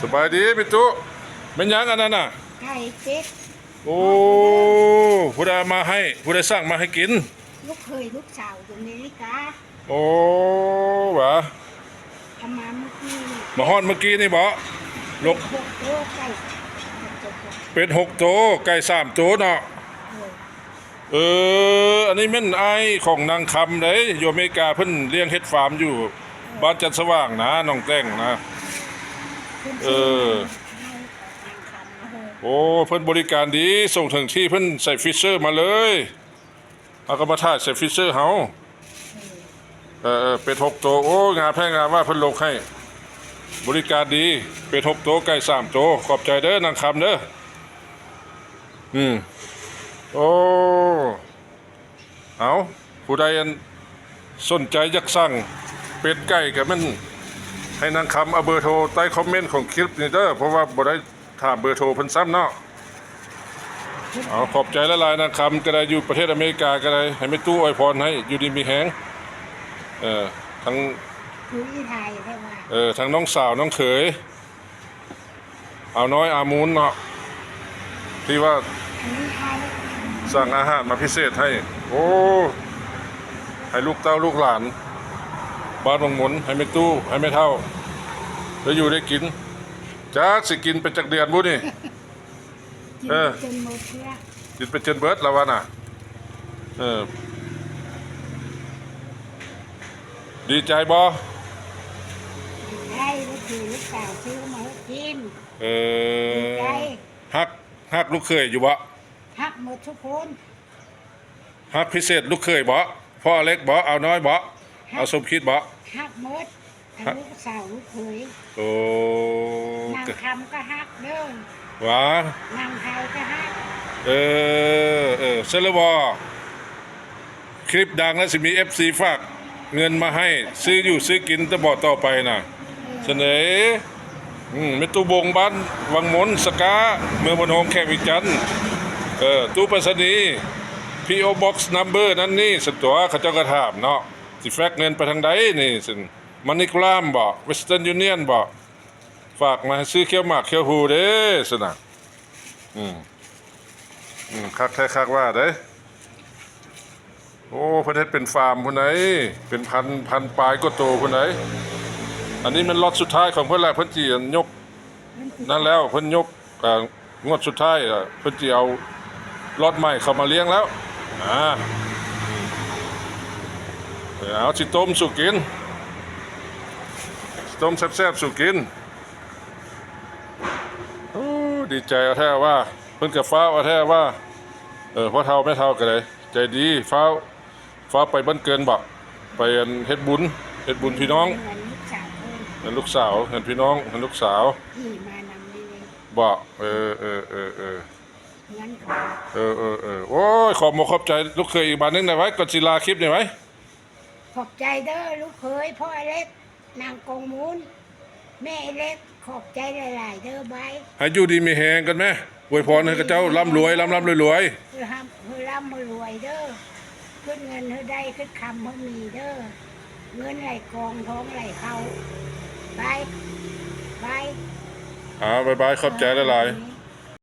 ສະບາຍດີແມ່ຕູ້. ແມ່ນຫຍັງອັນນັ້ນນະ? ໄກ່ເປັດ. ໂອ້ ຜູ້ໃດເອົາມາໃຫ້? ຜູ້ໃດສັ່ງມາໃຫ້ກິນ? ລູກເຂີຍລູກສາວຢູ່ອາເມລິກາ. ໂອ້ ຫວາ ເອົາມາມື້ກີ້ນີ້. ມາຮອດມື້ກີ້ນີ້ບໍ? ລູກ ຫົກໂຕ ໄກ່ ເປັດຫົກໂຕ ໄກ່ສາມໂຕເນາະ. ເອີ ເອີ ອັນນີ້ແມ່ນອ້າຍຂອງນາງຄຳເດ້ ຢູ່ອາເມລິກາ ເພິ່ນລ້ຽງເຫັດຟາມຢູ່ ເອີ ບ້ານຈັນສະຫວ່າງນະ ໜອງແຕ່ງນະ. ເອີ ເພິ່ນຊື້ໃຫ້ນາງຄຳນະ. ໂອ້ ເພິ່ນບໍລິການດີ ສົ່ງເຖິງທີ່ ເພິ່ນໃສ່ຟຣີເຊີມາເລີຍ. ເຮົາກໍມາຖ່າຍໃສ່ຟຣີເຊີເຮົາ. ເອີ ເອີ ເປັດຫົກໂຕ. ໂອ້ ງາມແທ້ງາມວ່າ ເພິ່ນລົກໃຫ້ ບໍລິການດີ. ເປັດຫົກໂຕ ໄກ່ສາມໂຕ. ຂອບໃຈເດີນາງຄຳເດີ. ອືມ ໂອ້ ເອົາ ຜູ້ໃດອັນສົນໃຈຢາກສັ່ງເປັດໄກ່ກໍແມ່ນໃຫ້ນາງຄຳເອົາເບີໂທໃຕ້ຄອມເມັນຂອງຄລິບນີ້ເດີ ເພາະວ່າບໍ່ໄດ້ຖາມເບີໂທເພິ່ນຊ້ຳເນາະ. ເອົາ ຂອບໃຈຫຼາຍໆ ນາງຄຳກໍໄດ້ ຢູ່ປະເທດອາເມລິກາກໍໄດ້ ໃຫ້ແມ່ຕູ້ອວຍພອນໃຫ້ຢູ່ດີມີແຮງ ເອີ ທັງ ເອີ ທັງນ້ອງສາວນ້ອງເຂີຍ ອາວນ້ອຍອາມູນເນາະ ທີ່ວ່າສັ່ງອາຫານມາພິເສດໃຫ້. ໂອ້ ໃຫ້ລູກເຕົ້າລູກຫຼານບ້ານວັງມົນ ໃຫ້ແມ່ຕູ້ ໃຫ້ແມ່ເຖົ້າ ໄດ້ຢູ່ໄດ້ກິນ. ຈັກຊິກິນໄປຈັກເດືອນບຸນີ້. ກິນ ເອີ ໄປຈົນໝົດເທື່ອ ກິນໄປຈົນເບິດລະວ່ານະ. ເອີ ດີໃຈບໍ່? ດີໃຈ ລູກເຂີຍລູກສາວຊື້ມາໃຫ້ກິນ. ເອີ ດີໃຈ. ຮັກ ຮັກລູກເຂີຍຢູ່ບໍ່? ຮັກໝົດທຸກຄົນ. ຮັກພິເສດລູກເຂີຍບໍ? ພໍ່ອາເລັກບໍ? ອາວນ້ອຍບໍ? ຮັກ ອາວສົມຄິດບໍ? ຮັກໝົດ ທັງລູກສາວລູກເຂີຍ. ໂອ້ ນາງຄຳກໍຮັກເດີ. ຫວາ ນາງໄທກໍຮັກ. ເອີ ເອີ ຊັ້ນລະບໍ? ຄລິບດັງແລ້ວ ຊິມີເອັຟຊີຝາກເງິນມາໃຫ້ຊື້ຢູ່ຊື້ກິນແຕ່ບໍ່ຕໍ່ໄປນະ. ເອີ ຊັ້ນເດ. ອືມ ແມ່ຕູ້ບົງ ບ້ານວັງມົນ ສະກາ ເມືອງໂພນໂຮງ ແຂວງວຽງຈັນ. ເອີ ຕູ້ໄປສະນີ ພີໂອບັອກ ນຳເບີນັ້ນນີ້ ຊັ້ນຕົວະ ເຂົາເຈົ້າກໍຖາມເນາະ ຊິແຟັກເງິນໄປທາງໃດນີ້ ຊັ້ນ ມັນນີກຣາມບໍ? ເວສເຕີນຢູນຽນບໍ? ຝາກມາໃຫ້ຊື້ຂຽວໝາກຂຽວຫູເດ້ ຊັ້ນນະ. ອືມ ອືມ ຄັກແທ້ຄັກວ່າເດ້. ໂອ້ ເພິ່ນເຮັດເປັນຟາມພຸ້ນໃດ ເປັນພັນ ພັນປາຍກວ່າໂຕພຸ້ນໃດ. ອັນນີ້ແມ່ນລັອດສຸດທ້າຍຂອງເພິ່ນແຫຼະ ເພິ່ນຊິຍົກນັ້ນແລ້ວ ເພິ່ນຍົກ ເອີ ງວດສຸດທ້າຍ ເພິ່ນຊິເອົາລັອດໃໝ່ເຂົ້າມາລ້ຽງແລ້ວ. ອາ ເອີ ເອົາ ຊິຕົ້ມສູ່ກິນ ຊິຕົ້ມແຊບໆສູ່ກິນ. ໂອ້ ດີໃຈເອົາແທ້ວ່າ ເພິ່ນກໍຟ້າວເອົາແທ້ວ່າ. ເອີ ພໍ່ເຖົ້າແມ່ເຖົ້າກໍໄດ້ໃຈດີ ຟ້າວ ຟ້າວໄປບ້ານເກີນບໍ? ໄປອັນເຮັດບຸນ ເຮັດບຸນພີ່ນ້ອງ ເຮືອນລູກສາວເພິ່ນ ເຮືອນລູກສາວ ເຮືອນພີ່ນ້ອງ ເຮືອນລູກສາວ ຂີ່ມານຳນີ້ເດ້ບໍ? ເອີ ເອີ ເອີ ເອີ ເອີ ເຮືອນເຂົາ ເອີ ເອີ ເອີ. ໂອ້ຍ ຂອບອົກຂອບໃຈລູກເຂີຍອີກບາດໜຶ່ງໄດ້ໄວ ກ່ອນຊິລາຄລິບນີ້ໄວ. ຂອບໃຈເດີລູກເຂີຍ ພໍ່ອາເລັກ ນາງກອງມູນ ແມ່ອາເລັກ ຂອບໃຈຫຼາຍໆເດີບາຍ. ໃຫ້ຢູ່ດີມີແຮງກັນແມ ອວຍພອນໃຫ້ເຂົາເຈົ້າລ່ຳລວຍ ລ່ຳໆລວຍໆ ເອີ ຮ່ຳ ເອີ ລ່ຳໃຫ້ລວຍເດີ ເກີດເງິນໃຫ້ໄດ້ ເກີດຄຳໃຫ້ມີເດີ ເງິນໄຫຼກອງ ທອງໄຫຼເຂົ້າ. ບາຍ ບາຍ. ອາ ບາຍບາຍ ຂອບໃຈຫຼາຍໆ.